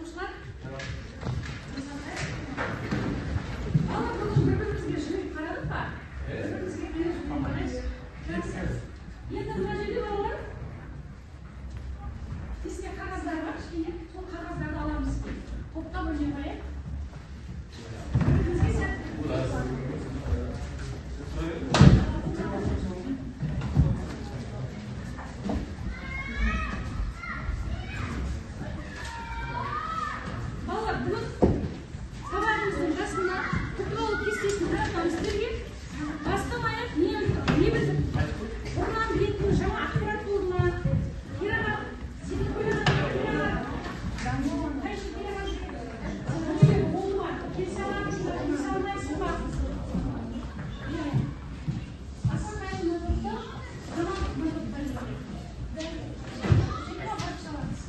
Оқушылар, балалар, бүгін бір-бірімізге жымиып қарадық па? Бір-бірімізге қайда жымиып қарайық? Жақсы. Енді мына жерде, балалар, кесте қағаздар бар кішкене, сол қағаздарды аламыз. Топтап ойнай қояйық. Бір-бірімізге сәттілік. Балалар, бүгін сабағымыздың басында құтылу кестесін таратамыз сіздерге. Бастан аяқ не білдік? Бұрыннан білетін жаңа ақпарат болды ма? Кераға, сенің ойлаған Кераға, қайшы Кераға дүниелер болды ма? Келісе аласың ба, келісе алмайсың ба? Иә. Асан қайғы мына топта, Заман мына топта. Сөйтіп апарып саламыз.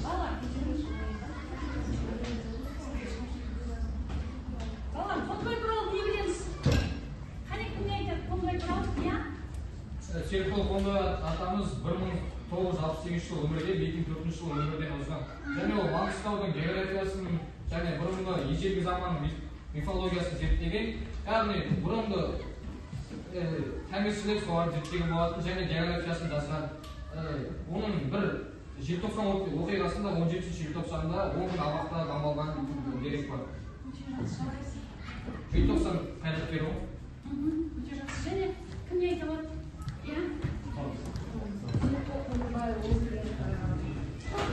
Балалар, балалар, Қондыбай туралы не білеміз? Қане, кім не айтады Қондыбай туралы? Иә? Серікбол Қондыбай атамыз 1968 жылы өмірге, 2004 жылы өмірден озған. Және ол Маңғыстаудың географиясын және бұрынғы ежелгі заманның мифологиясын зерттеген, яғни бұрынғы тәңіршілік соларды зерттеген болатын және географиясын жазған. Оның бір желтоқсан оқиғасында 17 желтоқсанда 10 күн абақтыда қамалған дерек бар. Өте жақсы, жарайсың. Желтоқсан қайраткері ғой. Өте жақсы. Және кім не айта алады? Иә? Серікбол Қондыбай ол деген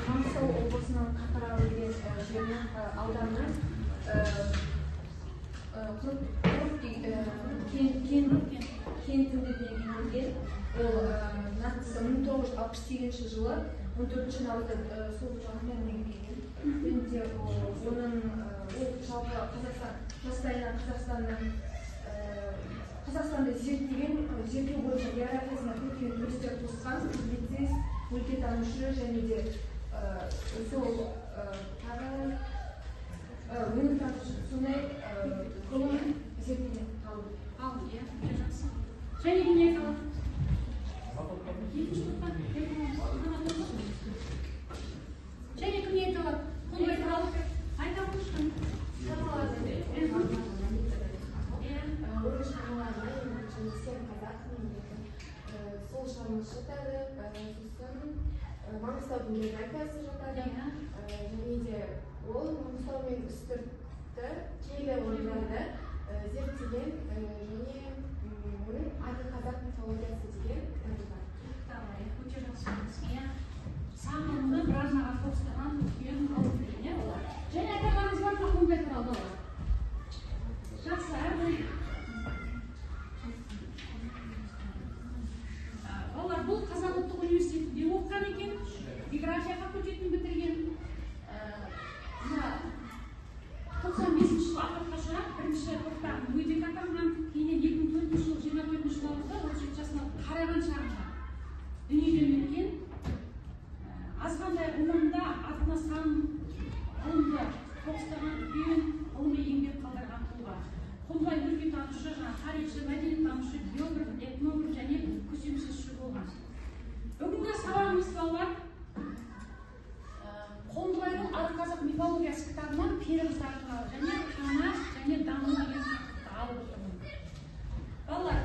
Маңғыстау облысының Қарқаралы деген жерінің ауданының Құрық кентінде дүниеге келген. Ол нақтысы 1968 жылы 14 наурызда сол жағында дүниеге келген. Және де оның ол жалпы Қазақстан жастайынан Қазақстанның Қазақстанды зерттеген, зерттеу бойынша географиясына көптеген үлестер қосқан публицист, өлкетанушы және де сол тағы өнертанушы, сондай ғылым зерттеген ғалым. Ғалым, иә, өте жақсы. Және кім не айта алады? Екінші топта және кім не айта алады? Қондыбай туралы айта алыңызшы. Иә. Оның шығармаларына және Сен қазақ мемлекеті сол шығармасы жатады, сосын Маңғыстаудың географиясы жатады. Және де ол Маңғыстау мен Үстіртті, киелі орындарды зерттеген, және оның Арғы қазақ мифологиясы деген кітабы бар. Кітабы, иә, өте жақсы. Иә. Сан ғылымды бір арнаға тоғыстырған үлкен ғалым екен, иә, олар. Және айтарларыңыз бар ма Қондыбай туралы, балалар? Жақсы, әрі балалар, бұл Қазақ ұлттық университетінде оқыған екен, география факультетін бітірген. Мына 95 жылы апатқа ұшырап, бірінші топтағы мүгедек атанған, кейіннен 2004 жылы 24 наурызда 37 жасына қараған шағында дүниеден өткен. Азғандай ғұмырында артына сан ғылымды тоғыстырған үлкен ғылыми еңбек қалдырған тұлға. Қондыбай өлкетанушы, жаңа тарихшы, мәдениеттанушы, географ, этнограф және көсемсөзші болған. Бүгінгі сабағымыз, балалар, Қондыбайдың Арғы қазақ мифологиясы кітабынан пері қыздар туралы және Тана және Дамыл деген тақырыпты алып отырмын. Балалар,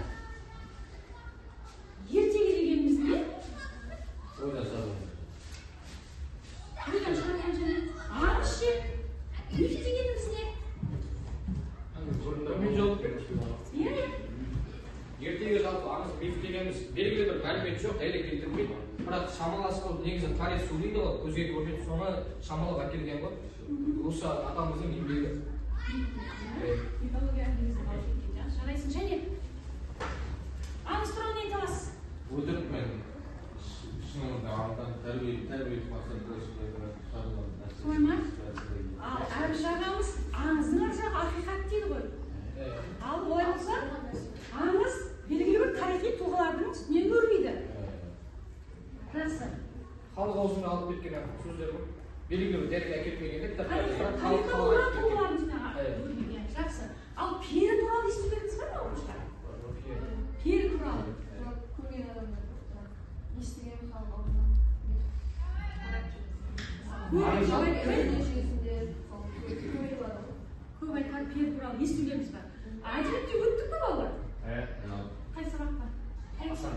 ертегі дегеніміз не? Ойдан шығарған. Ойдан шығарған және аңыз ше? Миф дегеніміз не? Мен жауап беремін. Иә, иә. Ертегі жалпы аңыз, миф дегеніміз белгілі бір мәлімет жоқ, дәлел келтірмейді. Бірақ шамалас қылып, негізі тарих сөйлейді ғой, көзге көрінеді, соны шамалап әкелген ғой. Осы атамыздың еңбегі. Мифология негізін қалап кеткен. Жарайсың. Және аңыз туралы не айта аласыз? Өтірік мен шынында аңыздан тәрбие мақсатында шығарылған нәрсе. Солай ма? Ал Әбіш ағамыз аңыздың ар жағы ақиқат дейді ғой. Ал олай болса, аңыз белгілі бір тарихи тұлғалардың үстінен өрбиді. Жақсы. Халық аузында алып кеткен сөздер ғой. Белгілі бір дәлел әкелмегенде кітаптарда, бірақ халық Тарихта халық болған айтып кеткен. тұлғалардың жаңағы бөлінген. Жақсы. Ал пері туралы естулеріңіз бар ма, оқушылар? Пері туралы. Көрген адамдар жоқ, бірақ естіген халық аузынан қарап Көрген жүрміз. жоқ айтпайды. Жүйесінде сол көп айтылады ғой. Көп айтқан пері туралы естулеріңіз бар. Әдебиетте өттік пе, балалар? Қай сабақта? Қай Асан.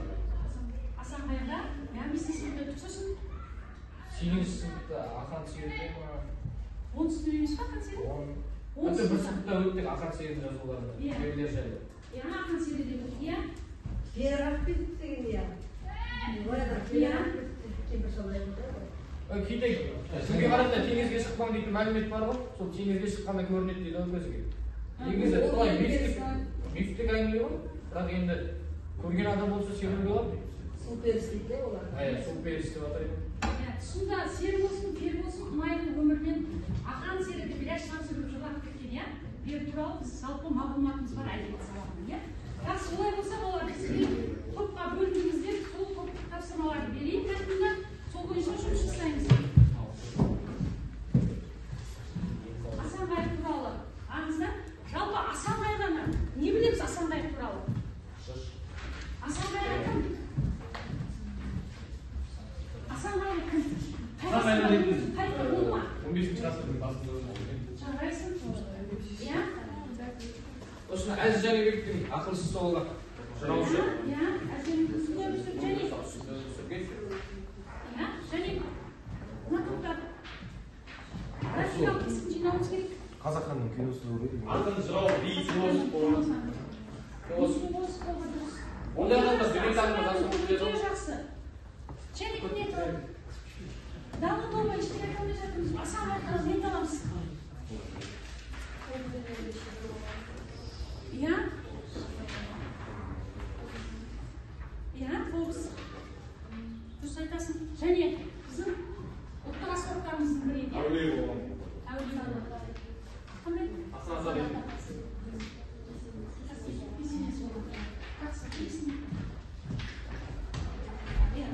Асан қайғыда? Иә, бесінші сыныпта өттік. Сосын 8-ші сыныпта Ақан серіде ма? 10 сынып емес па Ақан сері? 10. Он Өте бір сыныпта. сыныпта өттік Ақан серінің жазуларын. Иә. Перілер жайлы. Иә, Ақан серіде өттік, иә. Пері Ақбет деген иә. Иә. Кемпір шалдай болды ғой. Кейде сізге қарағанда теңізге шықпаң дейтін мәлімет бар ғой. Сол теңізге шыққанда көрінеді дейді ғой көзге. Негізі Ол былай енді мифтік әңгіме ғой. Бірақ енді көрген адам болса сенуге болады. Су перісі дейді олар. Иә, су перісі деп атайды. Иә, тұсында сері болсын, пері болсын, мұнайлы өмірмен Ақан сері деп Ілияс Жансүгіров жырлап кеткен, иә? Пері туралы біз жалпы мағлұматымыз бар әдебиет сабағынан, иә? Жақсы, олай болса, балалар, сіздер топқа бөліндіңіздер, сол топтық тапсырмаларды берейін мәтінді, сол бойынша жұмыс жасаймыз. Асан қайғы туралы аңызда, жалпы Асан қайғыны не білеміз Асан қайғы туралы? Асан қайғы кім? Асан қайғы кім? Қай Асан қайғы ғасырда деген өмір- тарихта болды ма? 15 ғасырдың басында өмір. Жарайсың. Иә? Сосын Әз Жәнібектің ақылшысы болған. Жыраушы. Иә, Әз Жәнібектің сондай өмір сүріп, және Сүрген. иә, және мына топта графикалық кескін жинауымыз керек. Қазақ ханның киносы бар еді. Ақын, жырау, би, философ болған. Философ. Философ болған, дұрыс. Ондай адамдар дүниетанымы жақсы біледі Өте ғой. жақсы. Және кім айтады? Дала тобы ештеңе айта алмай жатырмыз. Асан қайғы туралы не айта аламыз? Иә? Иә, қобыз. Дұрыс айтасың. Және біздің ұлттық аспаптарымыздың бірі еді, иә? Әулие болған. Әулие болған. Қандай? Асан Сағит. Кесенесі болған. Жақсы, келесің. Иә.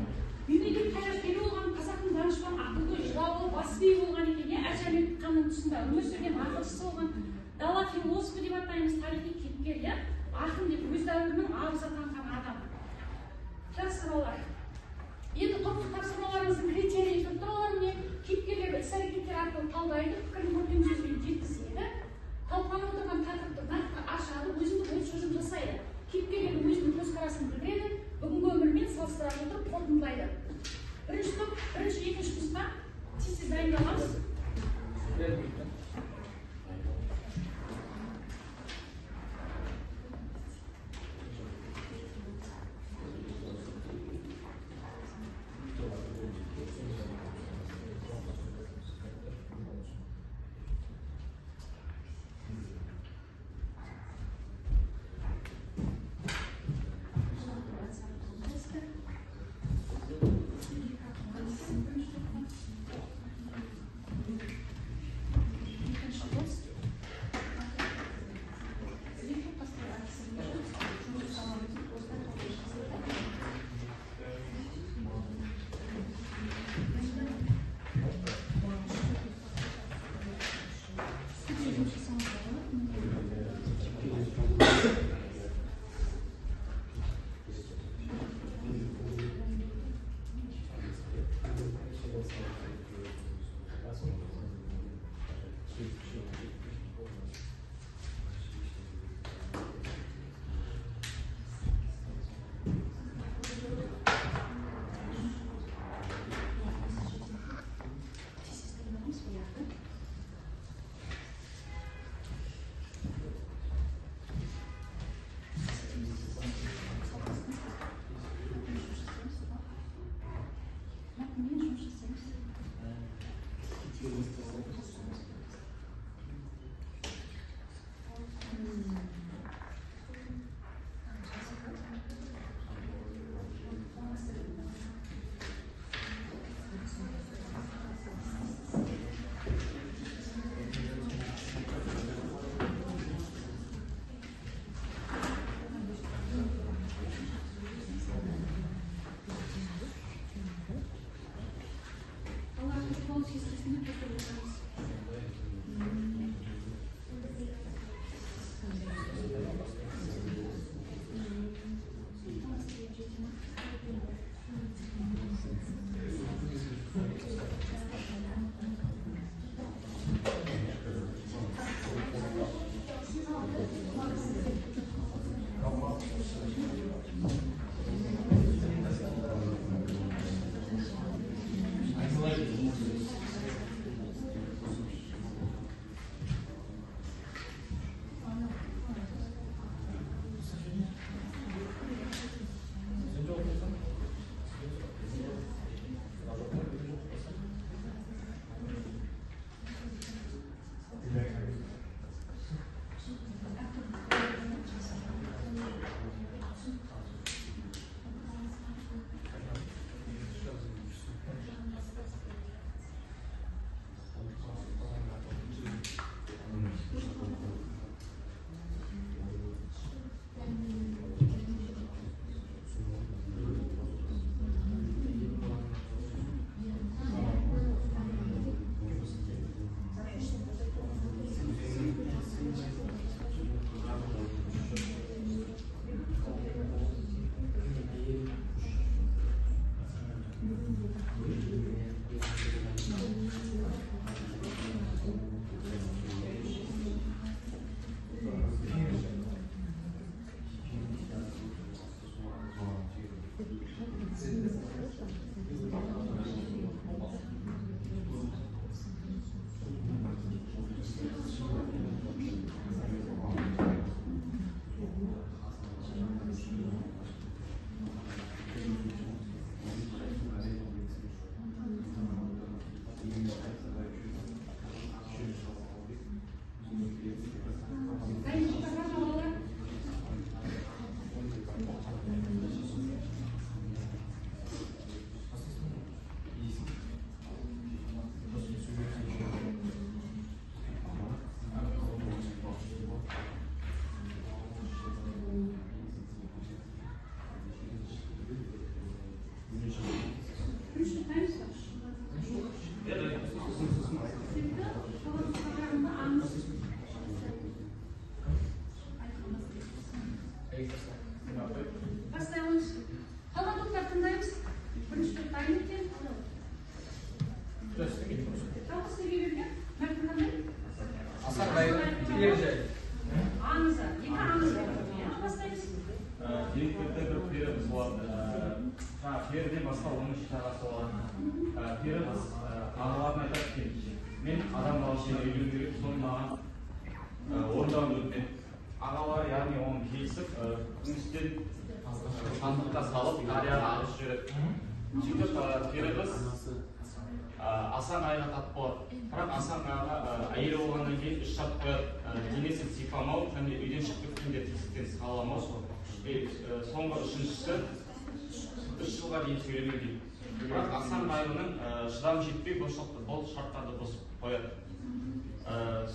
Мемлекет қайраткері болған, қазақтың данышпан, ақылды, жырауы, бас биі болған екен, иә? Әз Жәнібек ханның тұсында өмір сүрген ақылшысы болған, дала философы деп атаймыз, тарихи кейіпкер, иә? Ақын деп өз дәуірінің абыз атанған адам. Жақсы, балалар. Енді топтық тапсырмаларымыздың критерийі тұрып тұр, олар міне кейіпкерлерді іс әрекеттер арқылы талдайды, пікірін көркем сөзбен жеткізеді, талқыланып отырған тақырыпты нақты ашады, өзіндік ой тұжырым жасайды, кейіпкерлердің өзінің көзқарасын білдіреді, бүгінгі өмірмен салыстыра отырып қорытындылайды. Бірінші топ, бірінші, екінші нұсқа тез тез дайындаламыз. Пері басқа оның үш ағасы болады. Пері қыз ағаларына айтады екен, мен адам баласына үйлену керек, соны маған орындауын өтінеді. Ағалары яғни оны келісіп, күмістен сандыққа салып, дарияға ағызып жібереді. Сөйтіп пері қыз Асан қайғыға тап болады. Бірақ Асан қайғыға әйел болғаннан кейін үш шарт қояды. Денесін сипамау және үйден шығып кеткенде тесіктен сығаламау. Соңғы үшіншісі 3 жылға дейін сөйлемеу дейді. Бірақ Асан қайғының шыдамы жетпей бұл шарттарды бұзып қояды.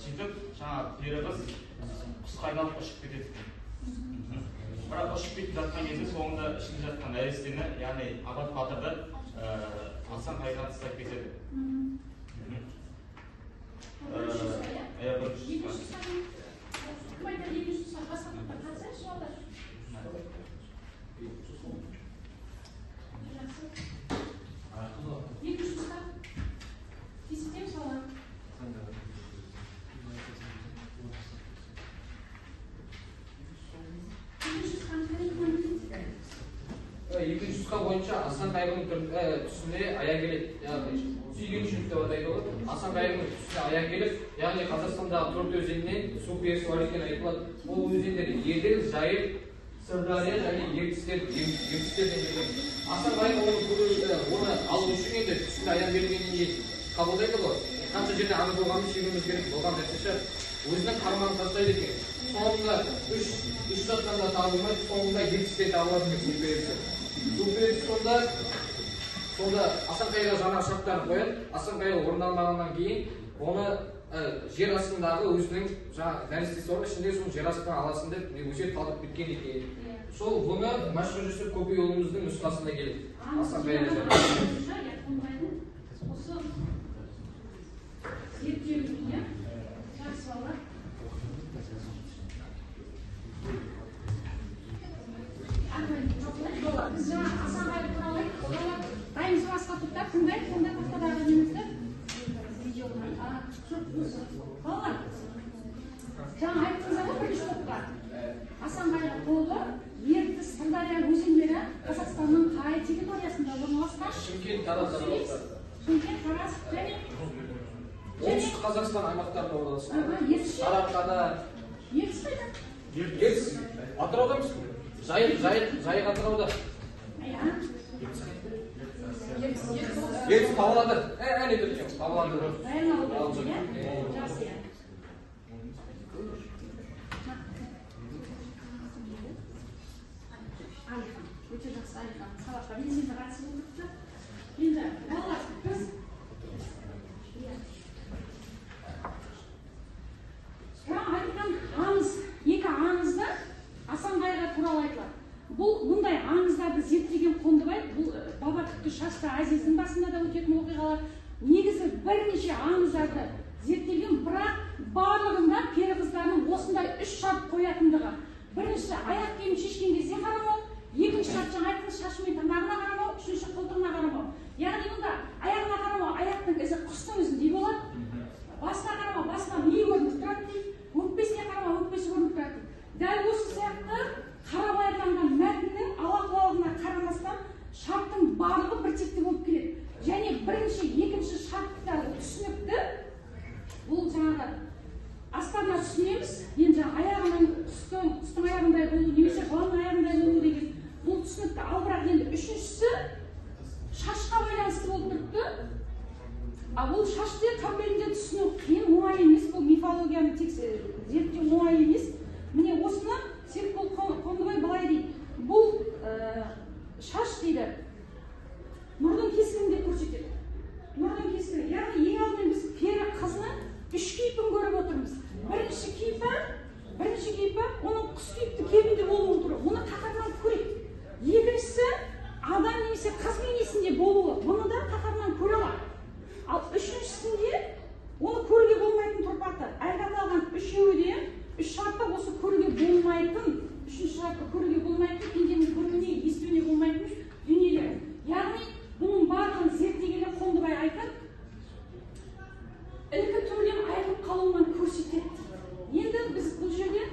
Сөйтіп жаңа пері қыз құсқа айналып ұшып кетеді. Бірақ ұшып кетіп жатқан кезде соңында ішінде жатқан нәрестені, яғни Абат батырды Асан қайғыға тастап кетеді. Иә, бірінші. Кім айтады екінші нұсқа? Басқа топтар қатысайықшы, балалар. Жақсы. Екінші нұсқа. Есептейміз, балалар. Екінші нұсқаны Екінші нұсқа бойынша Асан қайғының түсіне аян келеді, яғни сүйген үшін деп атайды ғой. Асан қайғының түсіне аян келіп, яғни Қазақстандағы төрт өзеннен су перісі бар екені айтылады. Ол өзендер Еділ, Жайық, Сырдария және Ертістер деген. Асан қайғы оны алу үшін енді түсіне аян бергеннен кейін қабылдайды ғой. Қанша жерде аңыз болғанын сүйгеніміз керек болған нәрсе шығар. Өзінің қармағын тастайды екен. Соңында үш жақтан да табылмайды, соңында Ертістен табылады екен су перісі. Су перісі сонда Асан қайғыға жаңа шарттарын қояды. Асан қайғы орындалмағаннан кейін оны жер астындағы өзінің жаңа нәрестесі бар, ішінде соны жер астынан аласың деп өсиет қалдырып кеткен екен. Сол бұны Мәшһүр Жүсіп Көпейұлымыздың нұсқасында келеді. Асан қайғы осы зерттеудің, иә? Жақсы, балалар. Біз жаңа Асан қайғы туралы айттық. Балалар, дайынсыз басқа топтар тыңдайық, сонда тақтадағы немізді. Балалар, жаңа айттыңыздар ғой бірінші топқа. Асан қайғы тобы Ертіс, Сырдария өзендері Қазақстанның қай территориясында орналасқан? Шымкент, Тараз аралықтары. Шымкент, Тараз және Оңтүстік Қазақстан аймақтарында орналасқан. Ертіс. Сарыарқада. Ертіс қайда? Ертіс Атырауда емес пе? Жайық Атырауда. Иә. Ертіс Павлодар. Әне тұр, Павлодар. Баянауыл, иә? Жақсы, иә. Алихан, өте жақсы Алихан. Сабаққа белсенді қатысып отырыпты. Енді балалар, біз жаңа айтқан аңыз, екі аңызда Асан қайғы туралы айтылады. Бұл бұндай аңыздарды зерттеген Қондыбай, бұл Баба Түкті Шашты Азиздің басында да өтетін оқиғалар. Негізі бірнеше аңыздарды зерттеген, бірақ барлығында пері қыздарының осындай үш шарт қоятындығы. Бірінші, аяқ киім шешкен кезде қарамау, екінші шарт жаңа айттыңыз, шашы мен тырнағына қарамау, үшінші қолтығына қарамау. Яғни мұнда аяғына қарамау, аяқтың ізі құстың ізіндей болады. Басына қарамау, басына ми көрініп тұрады дейді. Өкпесіне қарамау, өкпесі көрініп тұрады дейді. Дәл осы сияқты қарабайырланған мәтіннің ала-құлалығына қарамастан шарттың барлығы бір текті болып келеді. Және бірінші, екінші шарттар түсінікті. Бұл жаңағы астарына түсінеміз. Енді жаңа аяғының құстың аяғындай болу немесе жыланның аяғындай болу деген бұл түсінікті. Ал бірақ енді үшіншісі шашқа байланысты болып тұрыпты. Ал бұл шашты қаперінде түсіну қиын, оңай емес. Бұл мифологияны зерттеу оңай емес. Міне осыны Серікбол Қондыбай былай дейді. Бұл шаш дейді нұрдың кесігін деп көрсетеді. Нұрдың кесігі. Яғни ең алдымен біз пері қызының үш кейпін көріп отырмыз. Бірінші кейпі оның құс кейіпті кебінде болуы тұр. Оны қаһарман көреді. Екіншісі адам немесе қыз бейнесінде болуы. Бұны да қаһарман көре алады. Ал үшіншісінде оны көруге болмайтын тұрпаты. Әлгі аталған үшеуі де үш шартта осы көруге болмайтын, үшінші шартта көруге болмайтын, пенденің көруіне, естуіне болмайтын дүниелер. Яғни бұның барлығын зерттегелі Қондыбай айтады, ілкі төрден айырылып қалуынан көрсетеді. Енді біз бұл жерде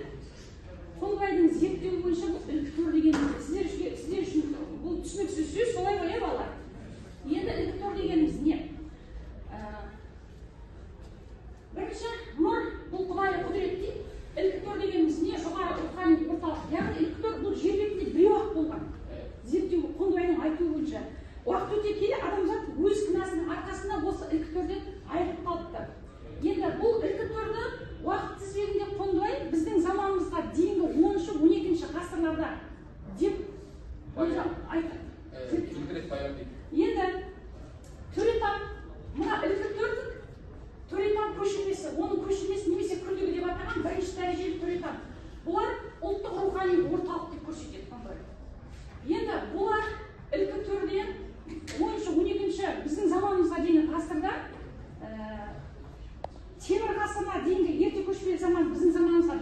Қондыбайдың зерттеуі бойынша бұл ілкі төр деген сіздер үшін бұл түсініксіз сөз, солай ғой, иә балалар? баяндайды. Енді Төретам, мына ілкі төрдің Төретам көшірмесі, оның көшірмесі немесе күндігі деп атаған бірінші дәрежелі Төретам. Бұлар ұлттық рухани орталық деп көрсетеді. Енді бұлар ілкі төрден 10-12 біздің заманымызға дейінгі ғасырда, темір ғасырына дейінгі ерте көшпелі заман біздің заманымызға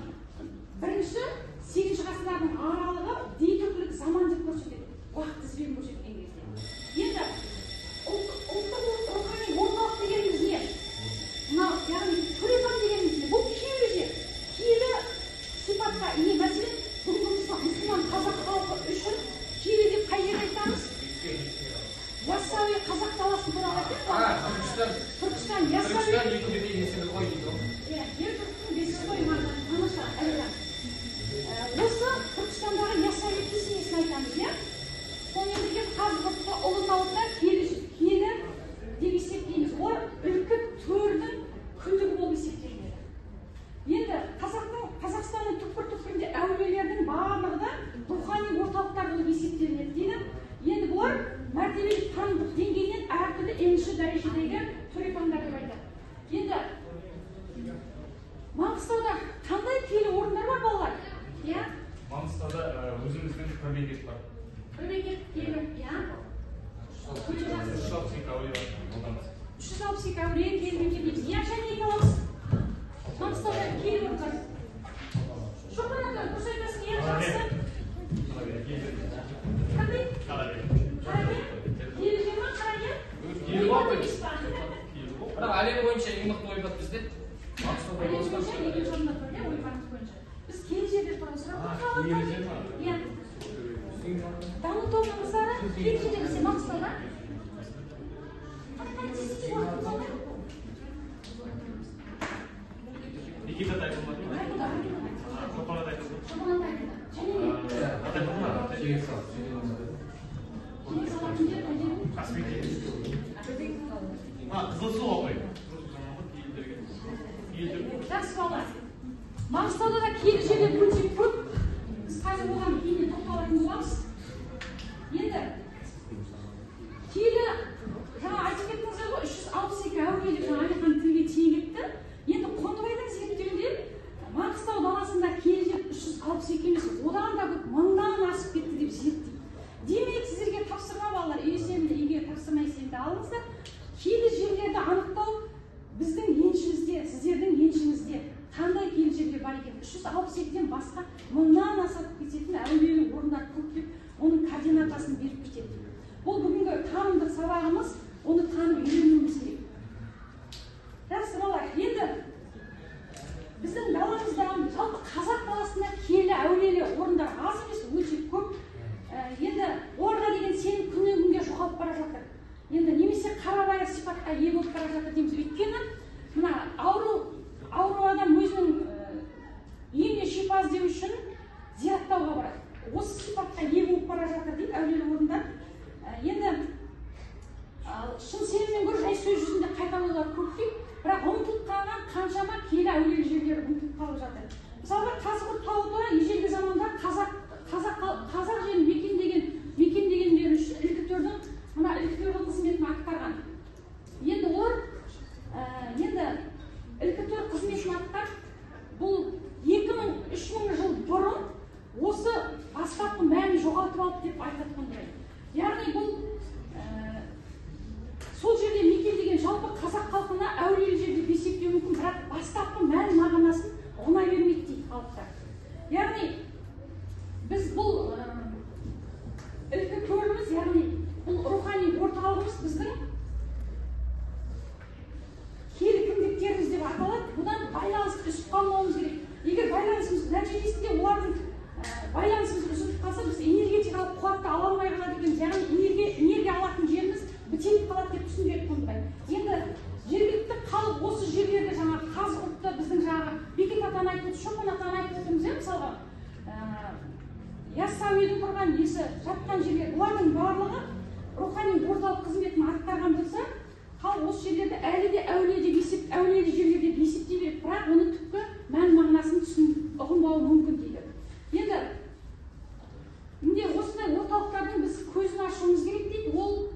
бірінші 8 ғасырлардың аралығы дейтүркілік заман деп көрсетеді, уақыт тізбегін көрсеткен кезде. Енді ұлттық рухани орталық дегеніміз не? Мынау, яғни Төретам дегеніміз не? Бұл киелі жер, киелі сипатқа ие. Мәселен, бүгінгі мұсылман қазақ халқы үшін киелі деп қай жерді айтамыз? Яссауи қазақ даласы туралы айтамыз. Түркістан, Яссауи. Түркістан екі бірдей есімі қой дейді ғой. Иә, ер түріктің бесігі ғой, тамаша, әлия. Осы Түркістандағы Яссауи кесенесін айтамыз, иә? Сонымен бірге Қазығұртты, Ұлытауды киелі деп есептейміз. Олар ілкі төрдің күндігі болып есептелінеді. Енді Қазақстанның түкпір-түкпірінде әулиелердің барлығы да рухани орталықтар болып есептелінеді дейді. Енді бұлар мәртебелік танымдық деңгейінен әртүрлі енші дәрежедегі төретамдар деп айтады. Енді Маңғыстауда қандай киелі орындар бар, балалар? Иә? Маңғыстауда өзіміздің бір бекет бар. Бір бекет киелі, иә? Өте жақсы. 362 әулие бар. 362 әулие киелі мекен дейміз. Иә, және екі аламыз. Маңғыстауда киелі орындар. Шопан ата, дұрыс айтасың, иә, жақсы. Қандай? Қаракен? Киелі жер ма, Қаракен? Киелі ғой. Бірақ әлем бойынша ең мықты ойпат бізде. Маңғыстауда Әлем бойынша екінші орында тұр, иә, ойпатымыз бойынша. Біз киелі жерлер туралы сұрақ қойдық. Иә. Даму тобының қыздары киелі жерлер бізде Маңғыстауда. Қандай тез уақытымыз қалды? Бекет ата айтылмады ма? Айтылды, айтылды. Шопан ата айтылды. Шопан ата айтылды. Және не? Кеңес сал. Кеңес салатын жер қай жер? Қызылсу апай. Жақсы, балалар. Маңғыстауда да киелі жерлер өте көп. Біз қазір оған кейіннен тоқталатын боламыз. Енді киелі, жаңа айтып кеттіңіздер ғой, 362 әулие деп жаңа Әлихан тілге тиек етті. Енді Қондыбайдың зерттеуінде Маңғыстау даласында киелі жер 362 емес, одан да көп, мыңнан асып кетті деп зерттейді. Демек, сіздерге тапсырма, балалар, үйге тапсырма есебінде алыңыздар. Киелі жерлерді анықтау біздің еншімізде, сіздердің еншіңізде. Қандай киелі жерлер бар екен? 362-ден басқа мыңнан асып кететін әулиелі орындар көп деп оның координатасын беріп кетеді. Бұл бүгінгі танымдық сабағымыз, оны танып үйренуіміз керек. Жақсы, балалар, енді біздің даламызда, жалпы қазақ даласында киелі әулиелі орындар аз емес, өте көп. Енді оларға деген сенім күннен күнге жоғалып бара жатыр. Енді немесе қарабайыр сипатқа ие болып бара жатыр дейміз. Өйткені мына ауру адам өзінің еміне шипа іздеу үшін зираттауға барады. Осы сипатқа ие болып бара жатыр дейді әулиелі орындар. Енді шын сенімнен гөрі жай сөз жүзінде қайталаулар көп дейді. Бірақ ұмытылып қалған қаншама киелі әулиелі жерлер ұмытылып қалып жатыр. Мысалға, Қазығұрт тауы да ежелгі заманда қазақ жерін мекендегендері үшін ілкі төрдің қызметін атқарған. Енді олар енді ілкі төр қызметін атқарып, бұл 2000-3000 жыл бұрын осы бастапқы мәнін жоғалтып алды деп айтады Қондыбай. Яғни бұл сол жерде мекендеген жалпы қазақ халқына әулиелі жер деп есептеу мүмкін, бірақ бастапқы мән мағынасын ұғына бермейді дейді халықтар. Яғни біз бұл ілкі төріміз, яғни бұл рухани орталығымыз біздің киелі кіндіктеріміз деп аталады. Бұдан байланысты үзіп қалмауымыз керек. Егер байланысымыз нәтижесінде олардың байланысымыз үзіліп қалса, біз энергетикалық қуатты ала алмай қалады екенбіз. Яғни энергия алатын жеріміз бітеліп қалады деп түсіндіреді Қондыбай. Енді жергілікті халық осы жерлерді жаңағы Қазығұртты, біздің жаңағы Бекет атаны айтып отыр, Шопан атаны айтып отырмыз, иә, мысалға Яссауидің тұрған несі жатқан жерлер, бұлардың барлығы рухани орталық қызметін атқарған болса, халық осы жерлерді әлі де әулие деп әулиелі жерлер деп есептей береді, бірақ оны түпкі мән мағынасын ұғынбауы мүмкін дейді. Енді міне осындай орталықтардың біз көзін ашуымыз керек дейді. Ол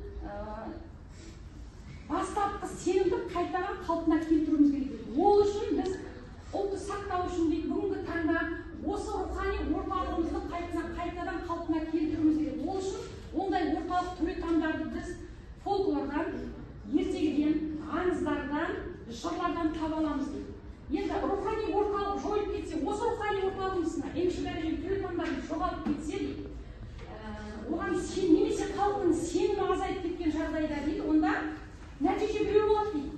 қайтадан таба аламыз дейді. Енді рухани орталық жойылып кетсе, осы рухани орталығымыз екінші дәрежелі төлтаңбамыз жоғалып кетсе дейді, оған сен немесе халықтың сенімі азайып кеткен жағдайда дейді, онда нәтиже біреу болады дейді.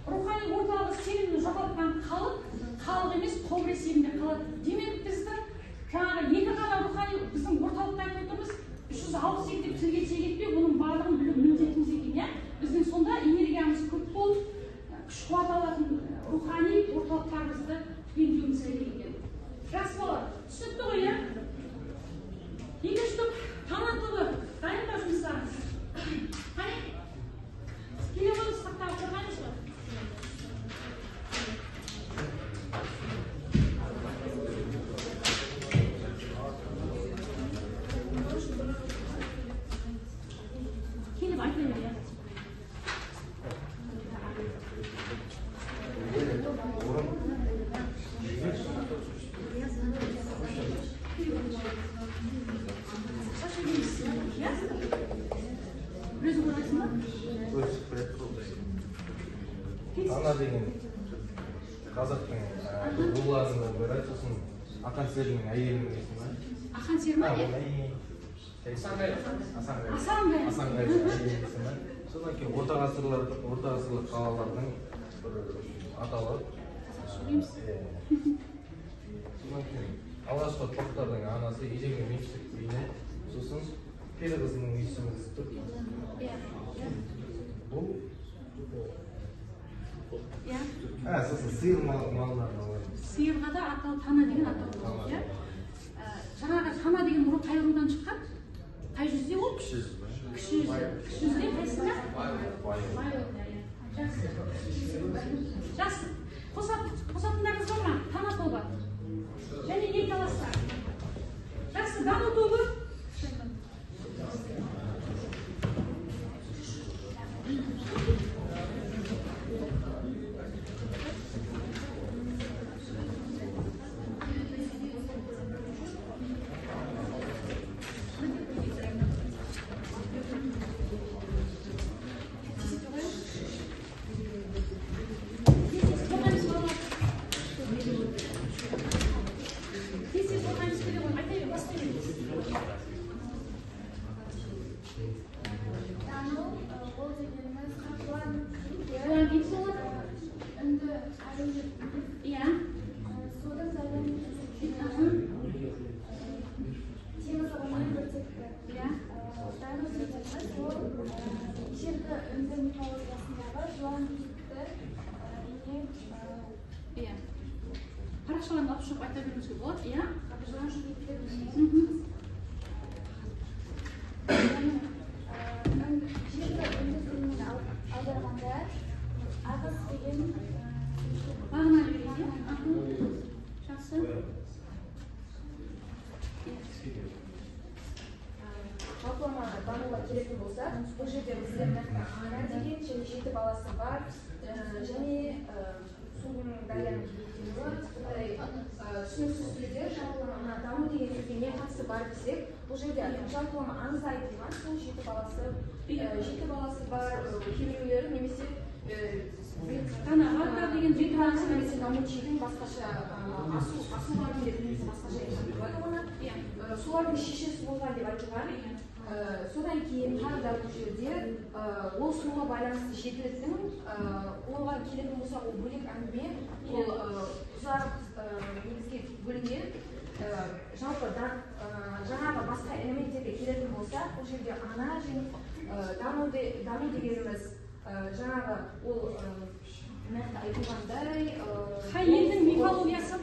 Рухани орталығы сенімін жоғалтқан халық, халық емес, тобыр есебінде қалады. Демек, біздің жаңағы екі ғана рухани біздің орталықта айтып отырмыз, 362 деп тілге тиек етпей, оның барлығын білу міндетіміз екен, иә? Біздің сонда энергиямыз көп болып, күш қуат алатын рухани орталықтарымызды түгендеуіміз керек екен. Жақсы балалар, түсінікті ғой, иә? Екінші топ, тана тобы, дайын ба жұмыстарыңыз? Қане, келе қойыңыз, тақтаға қорғаймыз ғой. Келіп айта бер, иә. Тана деген қазақтың руларының бірі, сосын Ақан серінің әйелінің есімі. Ақан сері ма? Асанғай. Асанғай. Асанғай әйелінің есімі. Содан кейін орта ғасырлық қалалардың бір атауы. Содан кейін алғашқы ұрпақтардың анасы ежелгі мифтік бейне, сосын пері қызының есімі тұр. Бұл сосын сиыр малдарына алады. Сиырға да атау тана деген атау болады, иә? Жаңағы тана деген ру қай рудан шыққан? Қай жүзде ол? Кіші жүз. Кіші жүз. Кіші жүзде қайсында? Байолда, иә. Жақсы. Жақсы. Қосатындарыңыз бар ма? Тана тобы. Және не таластар? Жақсы, даму тобы. Парақшаларын алып шығып айта беруіңізге болады, иә? Аударғанда ағыс деген мағына береді, иә? Жақсы. Жалпылама дамуға келетін болсақ, бұл жерде бізде ана деген және 7 баласы бар, және судың дарияның кебектенуі, түсініксіз сөздер. Жалпылама мына даму деген сөзге не қатысы бар десек, бұл жерде жалпылама аңызда айтылған сол 7 баласы бар кейбіреулері немесе Тана деген 7 баласы немесе Намучидің басқаша асуға келетін немесе басқаша айтылады оны. Солардың шешесі болған деп айтылған. Содан кейін тағы да бұл жерде ол суға байланысты жетіліктің оған келетін болсақ, ол бөлек әңгіме, ол ұзақ негізге бөлінген. Жалпы жаңағы басқа элементтерге келетін болсақ, бұл жерде ана және даму дегеніміз жаңағы ол нақты айтылғандай қай елдің мифологиясы?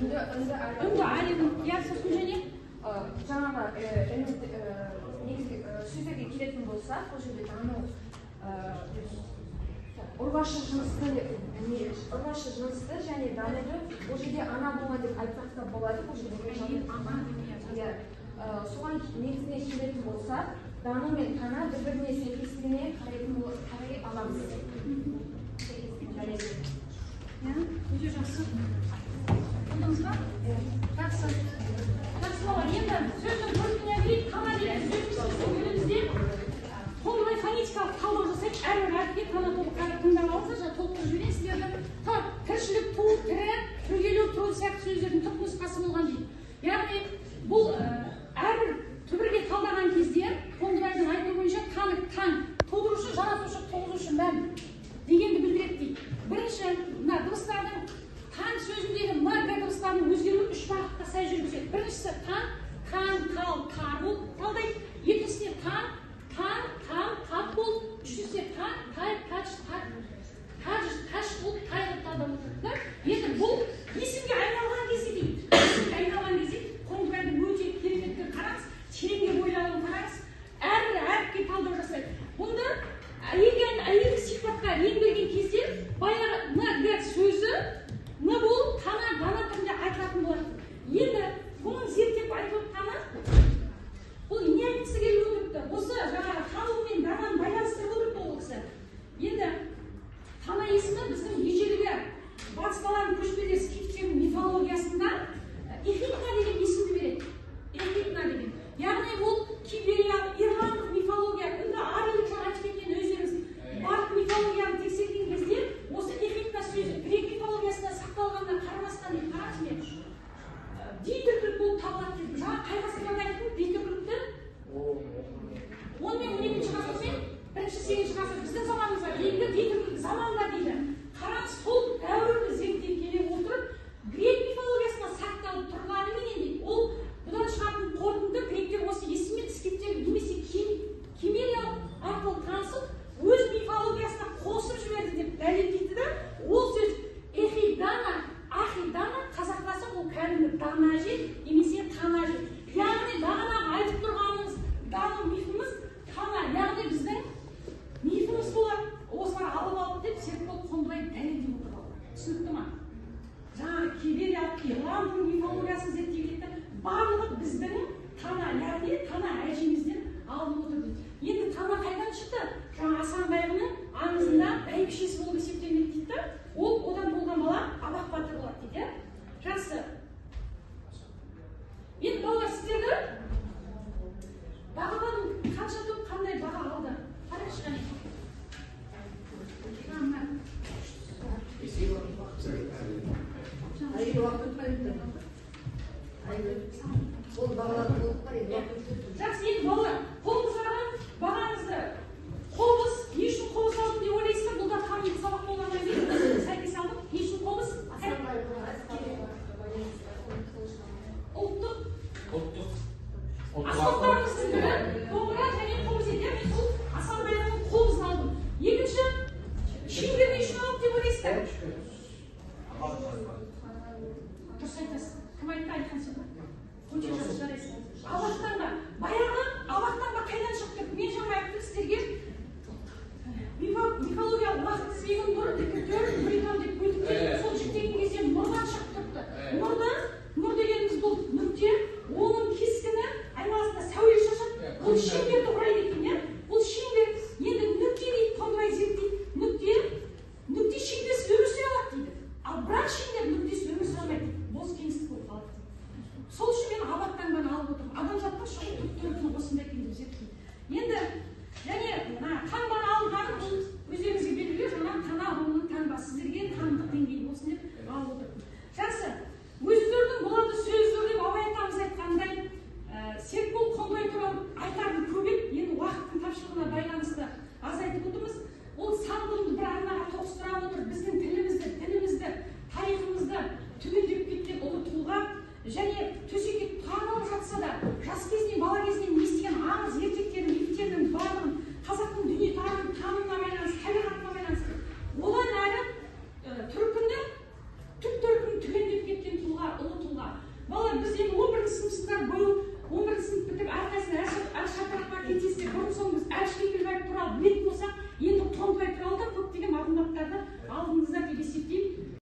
Үнді арияның, иә, сосын және жаңағы негізгі сөздерге келетін болсақ, бұл жерде даму ұрғашы жынысты және дамуды бұл жерде ана болған деп айтсақ та болады. Бұл жерде соған негізіне келетін болсақ, даму мен тана бір-біріне сәйкестігіне қарай аламыз. Өте жақсы. Болдыңыз ба? Жақсы. Жақсы балалар, енді сөздің көркіне келейік. Тана деген сөзіміз біздің тілімізде толықтай фонетикалық талдау жасайық. Әрбір әріпке тана тобы қарап тыңдап алыңыздар. дейді екен, иә? Бұл шеңбер. Енді нүкте дейді, Қондыбай зерттейді. Нүкте, нүкте шеңберсіз өмір сүре алады дейді. Ал бірақ шеңбер нүктесіз өмір сүре алмайды дейді. Бос кеңістік болып қалады дейді. Сол үшін мен абат таңбаны алып отырмын. Адамзаттың шығу түп төркіні осында екен деп зерттейді. Енді және мына таңбаны алғаным бұл өздеріңізге белгілі жаңа тана руының таңбасы, сіздерге танымдық деңгейі болсын деп алып отырмын. Жақсы, өзі болады сөз деп Абай атамыз айтқандай, Серікбол Қондыбай туралы айтарым көп еді, енді уақыттың тапшылығына байланысты аз айтып отырмыз. Ол сан ғылымды бір арнаға тоғыстыра отырып, біздің тілімізді, дінімізді, тарихымызды түгендеп кеткен ұлы тұлға. Және төсекке таңылып жатса да, жас кезінен, бала кезінен естіген аңыз ертектерін, мифтерінің барлығын, қазақтың дүниетанымын, танымына байланысты, табиғатына байланысты, одан әрі түркіні, түп төркінін түгендеп кеткен тұлға, ұлы тұлға. Балалар, біз енді 11 сыныпсыздар, биыл